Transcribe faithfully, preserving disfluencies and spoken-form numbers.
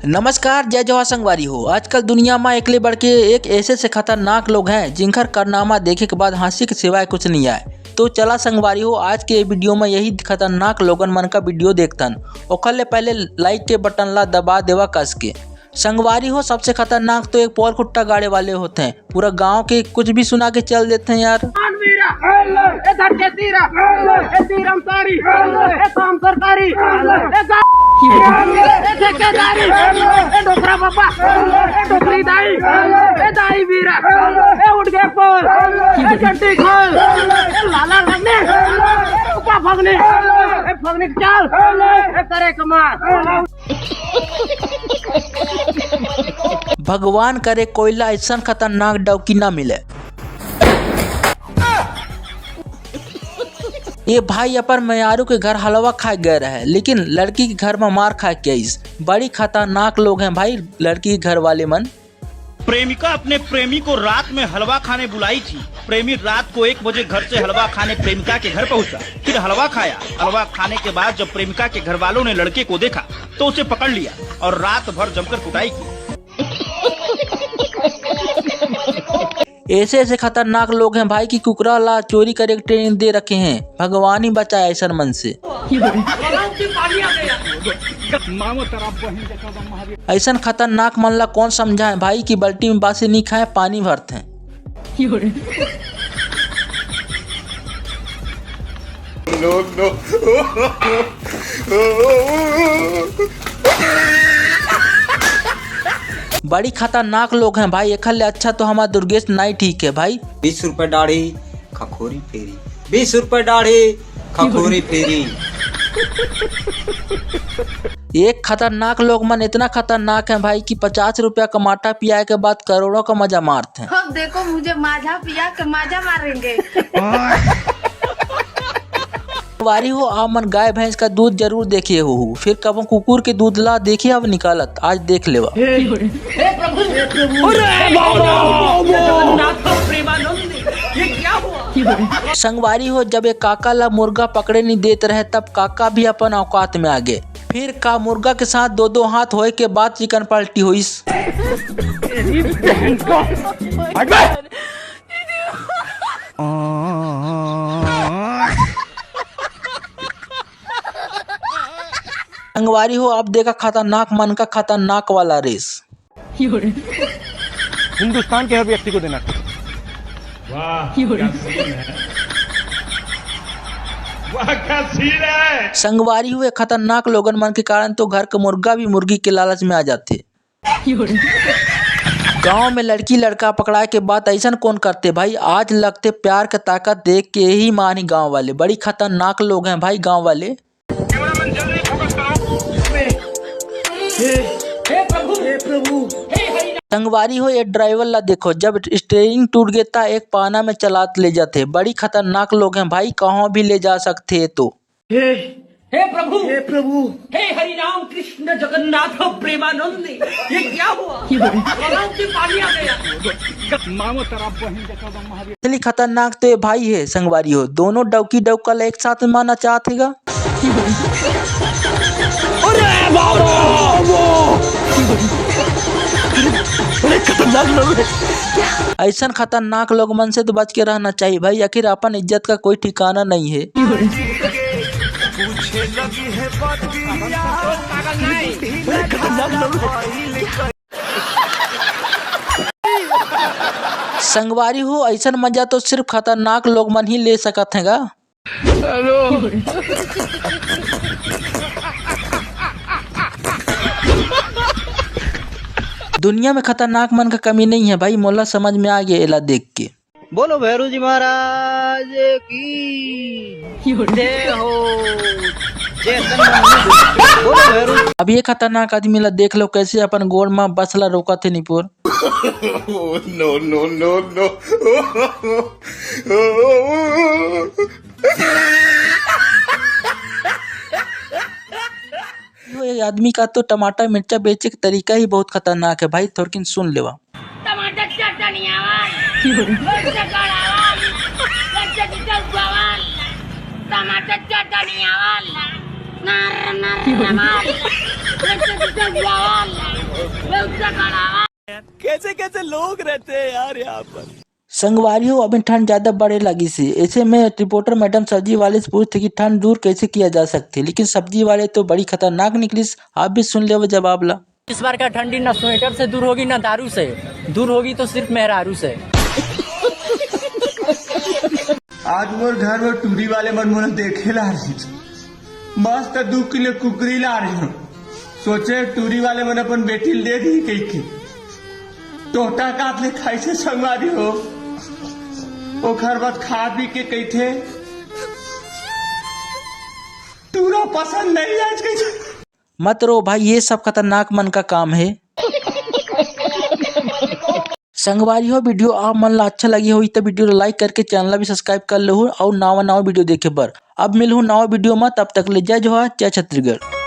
नमस्कार, जय जोहार संगवारी हो। आजकल दुनिया म एक ले बढ़ के एक ऐसे से खतरनाक लोग हैं, जिनकर कारनामा देखे के बाद हंसी के सिवाय कुछ नहीं आए। तो चला संगवारी हो, आज के वीडियो में यही खतरनाक लोगन मन का वीडियो देखथन। ओकर ले पहले लाइक के बटन ला दबा देवा कस के। संगवारी हो, सबसे खतरनाक तो एक पोल खुट्टा गाड़े वाले होते हैं, पूरा गांव के कुछ भी सुना के चल देते हैं यार। ए धरती तीरा, ए तीरम तारी, ए शाम सरकारी, ए गा-, ए ठेकेदारी, ए डोकरा बाबा, ए डोकरी दाई, ए दाई बीरा, ए उठ गए पोल, ए चट्टी खोल, ए लाला लगने, ए रूपा फगने, ए फगने चाल, ए करे कमाल। भगवान करे कोई ला ऐसन खतरनाक डौकी ना मिले। ये भाई अपन मेयारू के घर हलवा खाए गए रहे, लेकिन लड़की के घर में मार खाए के आइस। बड़ी खतरनाक लोग हैं भाई लड़की के घर वाले मन। प्रेमिका अपने प्रेमी को रात में हलवा खाने बुलाई थी। प्रेमी रात को एक बजे घर से हलवा खाने प्रेमिका के घर पहुंचा, फिर हलवा खाया। हलवा खाने के बाद जब प्रेमिका के घर वालों ने लड़के को देखा तो उसे पकड़ लिया और रात भर जमकर कुटाई की। ऐसे ऐसे खतरनाक लोग हैं भाई कि कुकरा ला चोरी करे के ट्रेनिंग दे रखे हैं। भगवान ही बचाए ऐसन मन से। ऐसन खतरनाक मन ला कौन समझाए भाई कि बाल्टी में बासी नहीं खाए, पानी भरते हैं। No, no। बड़ी खतरनाक लोग हैं भाई, एखर ले अच्छा तो हमार दुर्गेश नाई ठीक है भाई। बीस रुपए दाढ़ी, खखोरी फेरी, बीस रुपए दाढ़ी, खखोरी फेरी। एक खतरनाक लोग मन इतना खतरनाक है भाई कि पचास रुपया का माठा पियाए के बाद करोड़ों का मजा मारते हैं। अब देखो मुझे माझा पिया के मजा मारेंगे। वारी हो, आप मन गाय भैंस का दूध जरूर देखे हो, फिर कबो कुकुर के दूध ला देखे अब निकालत, आज देख लेवा। हे प्रभु, हे प्रभु, अरे बाबा, जगन्नाथ प्रेमानंद, ये क्या हुआ? संगवारी हो, जब एक काका ला मुर्गा पकड़े नहीं देत रहे, तब काका भी अपन औकात में आ गए। फिर का मुर्गा के साथ दो दो हाथ होए के बाद चिकन पार्टी होइस। संगवारी हो, अब देखा खतरनाक मन का खतरनाक वाला रेस। हिंदुस्तान के हर व्यक्ति को देना चाहिए। वाह, क्या सीन है। वाह, क्या सीन है। संगवारी हो, खतरनाक लोगन मन के कारण तो घर के मुर्गा भी मुर्गी के लालच में आ जाते। गांव में लड़की लड़का पकड़ाए के बात ऐसन कौन करते भाई? आज लगते प्यार के ताकत देख के यही मानी गांव वाले। बड़ी खतरनाक लोग हैं भाई गांव वाले। संगवारी हो, ये ड्राइवर ला देखो, जब स्टीयरिंग टूट गए ता एक पाना में चलात ले जाते। बड़ी खतरनाक लोग हैं भाई, कहाँ भी ले जा सकते हैं तो। हे, हे प्रभु, हे प्रभु, हे हरि राम कृष्ण जगन्नाथ प्रेमानंद, ये क्या हुआ? गलाव से पानी आ गया। मामो तेरा बहिन देखा बा महावीर। असली खतरनाक तो ये भाई है संगवारी हो, दोनों डौकी डौका ला एक साथ मारना चाहत हेगा। अरे बाबा, वो। अरे खतरनाक लोग हैं। ऐसन खतरनाक लोग मन से तो बच के रहना चाहिए भाई, आखिर अपन इज्जत का कोई ठिकाना नहीं है। संगवारी हो, ऐसन मजा तो सिर्फ खतरनाक लोग मन ही ले सकत हैं गा। दुनिया में खतरनाक मन का कमी नहीं है भाई, मोला समझ में आ गया एला देख के। बोलो भैरू जी महाराज की जय हो। जय तन मन। बोलो भैरू। अब ये खतरनाक आदमी ला देख लो, कैसे अपन गोड़ में बस ला रोकत हे निपोर। No, no, no, no। ये आदमी का तो टमाटर मिर्चा बेचे के तरीका ही बहुत खतरनाक है भाई, थोड़किन सुन लेवा। टमाटर चटनियावा, मिर्च गड़ावा, मिर्च निकल टमाटर चटनी आवल, नर नर आवल, मिर्च चटनी आवल, मिर्च चटनी आवल। कैसे कैसे लोग रहते हैं यार यहाँ पर। संगवारी हो, अभी ठंड ज्यादा बढ़े लगिस हे। ऐसे में रिपोर्टर मैडम सब्जी वाले से पूछथे कि ठंड दूर कैसे किया जा सकथे, लेकिन सब्जी वाले तो बड़ी खतरनाक निकलिस। आप भी सुन लेवो जवाब ला। इस बार का ठंडी ना स्वेटर से दूर होगी, ना दारू से। दूर होगी तो सिर्फ मेहरारू से। आज मोर घर में टूरी वाले मन मोला देखे ला रहिस। मस्त दू किलो कुकरी ला रहे हो। सोचे टूरी वाले मन अपन बेटी ल दे दी कहिके। टोटा काट ले खाइसे संगवारी हो। ओखर बाद खा पी के कहिथे, "टूरा पसंद नहीं आज कहिथे।" मत रो भाई, ये सब खतरनाक मन का काम है। संगवारी हो, वीडियो आप मन ला अच्छा लगी होही त वीडियो ला लाइक करके चैनल ला भी सब्सक्राइब कर लेहू और नवा नवा वीडियो देखे बर। अब मिलहू नवा वीडियो में, तब तक ले जय जोहार, जय छत्तीसगढ़।